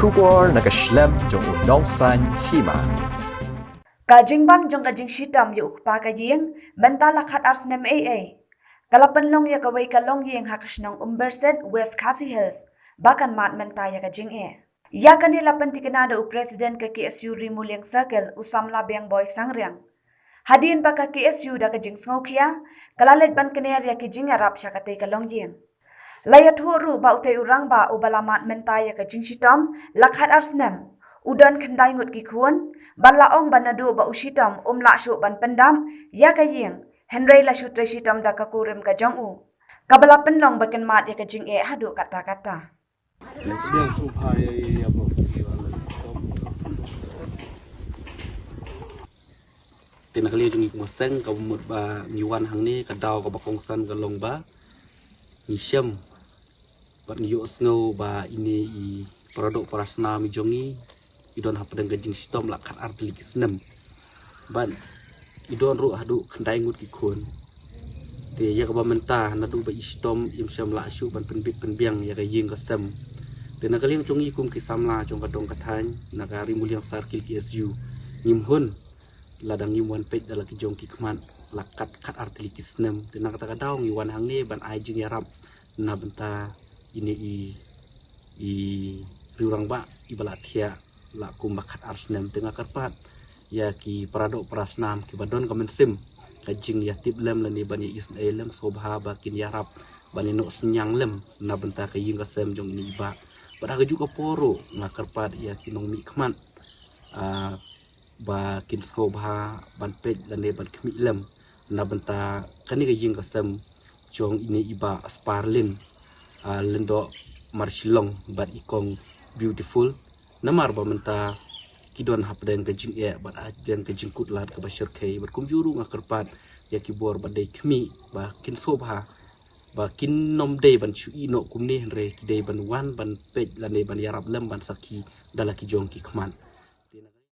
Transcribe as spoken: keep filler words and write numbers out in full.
Khubor na ka shlem jong u Nongsaiñ Hima. Ka jingban jong ka jingshitom ïa u kpa ka ïing mynta la khat ar snem ei ei. Ka la pynlong ïa kawei ka longïing ha ka shnong Umberset, West Khasi Hills, ba kan mad mynta ïa ka jingeh. Ïa kane la pyntikna da u President ka K S U Ri Muliang Circle, u samla Biang Boy Sangriang. Hadien ba ka K S U da ka jingsngewkhia, ka la leit ban kner ïa ki jingïarap sha katei ka longïing. La ïathuh ruh ba utei u rangbah uba la mad mynta ïa ka jingshitom la khat ar snem, u don khyndai ngut ki khun, bad la ong ba naduh ba u shitom um lah shuh ban pyndap ïa ka ïing, hynrei la shu trei shitom da ka kurim ka jong u, kaba la pynlong ba kan mad ïa ka jingeh haduh katta katta. Te na ka liang jong ngi kum ka seng, kaba mut ba ngi wan hangne, ka daw kaba kongsan ka long ba ngi shem bad ngi ïohsngew ba ine i paradoh parasnam i jong ngi i don hapdeng ka jingshitom la khat ar tylli ki snem. Bad i don ruh haduh khyndai ngut ki khun. Te ïa kaba mynta naduh ba i shitom im shym lah shuh ban pynbit pynbiang ïa ka ïing ka sem. Te na ka liang jong ngi kum ki samla jong ka dong ka thaiñ, na ka Ri Muliang Circle K S U, ngim hun lada ngim wan peit da la ki jong ki khmat la khat khat ar tylli ki snem. Te na kata ka daw ngi wan hangne ban ai jingïarap na bynta ine i, i riw rangbah iba la thiah la kumba khat ar snem. Te nga kyrpad ïa ki paradoh parasnam kiba don ka mynsiem ka jingïatiplem lane ban ïa isynei lem, sngewbha ba kin ïarap ban ïa noh synñiang lem na bynta ka ïing ka sem jong ine i bah. Bad ha kajuh ka por ruh nga kyrpad ïa ki nongmihkhmat, ah, ba kin sngewbha ban peit lane ban khmih lem na bynta kane ka ïing ka sem jong ine i bah Sparlin, ah, Lyngdoh Marshillong bad i kong Beautiful. Namar ba mynta ki don hapdeng ka jingeh bad hapdeng ka jingkut lad kaba shyrkhei. Bad kumjuh ruh nga kyrpad ïa ki bor ba dei khmih ba kin sngewbha ba kin nym dei ban shu ïeh noh kumne, hynrei ki dei ban wan ban peit lane ban ïarap lem ban sakhi da la ki jong ki khmat.